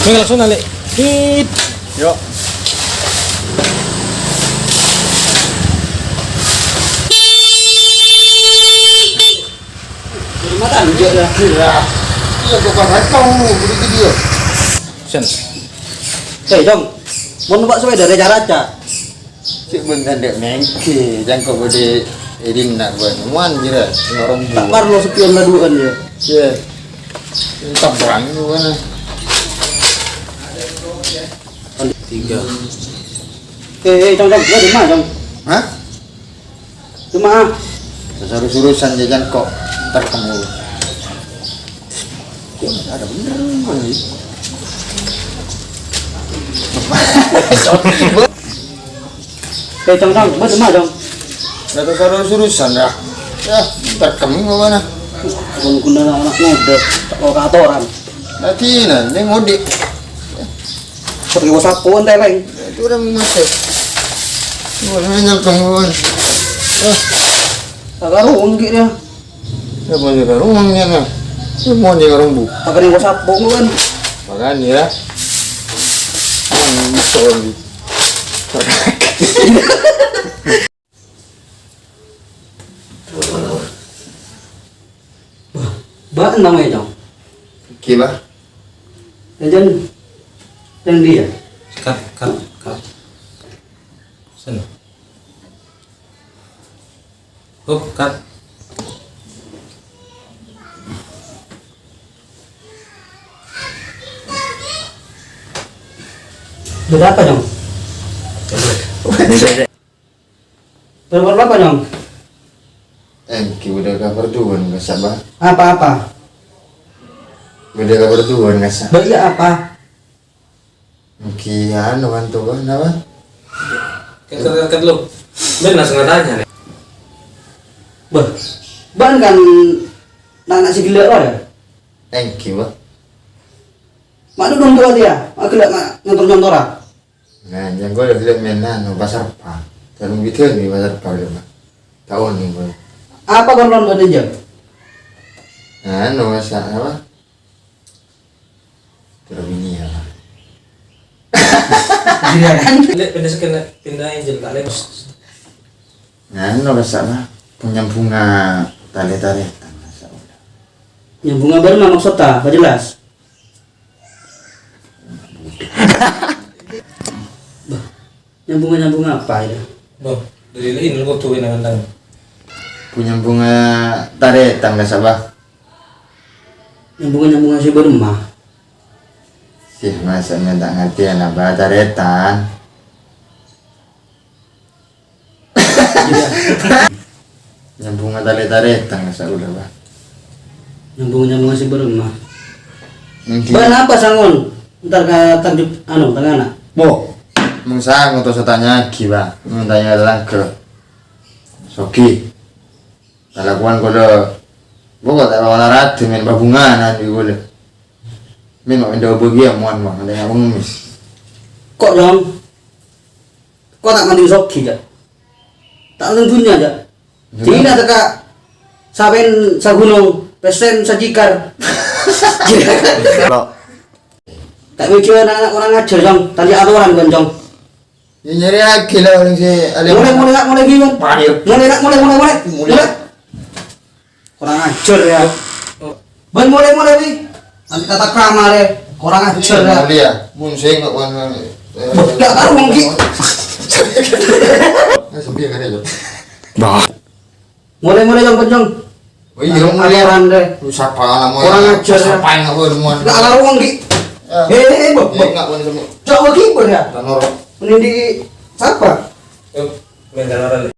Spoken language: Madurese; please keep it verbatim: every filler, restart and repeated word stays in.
Ini langsung nalik. Tit. Yo. Mata enjak lah. Iya, kok pas kau budi dia. Sen. Eh, Cong. Mon numpak sepeda raca-raca. Cek ben tandek mengke, jangko budi edin nak buat muan jira, ngorong. Tak parlo sekian laduan ya. Iya. Tabrang bukan. Tiga. Eh, eh, Cong, Cong, lu di mana, Cong? Hah? Cuma. Sesarus-urusan jajan kok. Ntar kamu. Kok ada bener, Bang? Eh, Cong, Cong, buat cuma, Cong. Ada sesarus-urusan, ya. Ya, ntar kamu ke mana? Bukan guna anak muda, tak mau katoran. Nanti, nanti ngodik. Pergi WhatsApp pun teleng. Itu orang masuk. Gua nanya kamu. Ah. Tak karuan gitu ya. Ya, banyak karuan ya, nah. Ini mau aja orang bu. Tak ada WhatsApp pun kan. Makanya ya. Hmm, sorry. Bâ'na namanya, Cong? Ghi, Bah. Jan, jan dia. Cut, cut, cut. Sen. Hop, cut. Berapa, Cong? Berapa, berapa, Cong? Èngghi, bâdâ kabhâr duwân, kassa', Bah. Apa-apa? Bâdâ kabhâr duwân, kassa'. Bâ, iyâ, apa? Èngghi, anu, bhânto, Bah, napa? Ket, ket, ket, lu. Bân langsung tanya, nih. Bâ, bân kan na'-ana' sè ghellâ' rowa, yâ? Èngghi, Bah. Ma' dudung rowa, yâ? Ma' ghellâ', ma' nyontor-nyontora. Nah, jhâ' ghulâ ghellâ' mèn anu, pasar pang. Tarèng bidhâni pasar pang, Bah. Ta' onèng, Bah. Apa kon lon bâdâ, Jhâ? Anu, masa apa? Terus ini ya, Bah. Iya kan? Lè', pindah sekali, pindah engine, tak lè'. Anu, masa apa? Punya bunga tali-tali, masa udah. Nyambhungnga bârâmma maksodda, apa jelas? Bâh, nyambhungnga-nyambhungnga apa itu? Bâh, dâri laèn kodhu kèna ngandhâng. Bu nyambhungnga tarètan, kassa', Bah. Nyambhungnga-nyambhungnga sè bârâmma? Sih, masa' mènta ngartèyan apa tarètan? Iya. Nyambhungnga talè-tarètan, kassa' ghulâ, Bah. Nyambhung-nyambhungnga sè bârâmma? Èngghi. Bân apa sangon? Entar ka Tanjung, anu, Tengana. Bo, mong sangon terus tanya'aghi, Bah. Mong tanya tetangga. Sogi. Kalakowan ghulâ. Bo, kok ta' olahraga, mèn babhunganan bi' ghulâ. Mèn ma' mèn dâ' bâgiyân, mon, mon, ada yang pengemis. Kok, Jong? Kok ta' mandeng sogi, Jhâ? Ta' mandeng dhunnya, Jhâ. Dhina tekka' sapèn sagunong, pèssèn sajikar. Lo. Ta' mikir ana'-ana' kurang ajar, Jong. Tadi atoran, bukan, Jong? Ya, nyarèaghi la orèng sè alè. Molè, molè, Kak, molè, Bi, Bang. Padir. Molè, Kak, molè, molè, molè. Molè. Kurang ajar, ya. Bân molè-molè, wi. Nanti tata krama, rè. Kurang ajar, ya. Molè, ya. Mun sè nggak wan, eh, nggak tahu, mungkin. Eh, sepi ya, kan, ya, Jok? Bah. Molè-molè, Jong, Jong. Oh, iya, molè. Atoran, rè. Lu sapa, lah, molè? Kurang ajar, ya. Sapa yang nggak boleh, mon? Nggak tahu, mungkin. Eh. Eh, eh, eh, Bok, Bok. Nggak boleh, semua. Coba, Bok, ya. Tanor. Mending di, sapa? Yuk, main tanor, rè.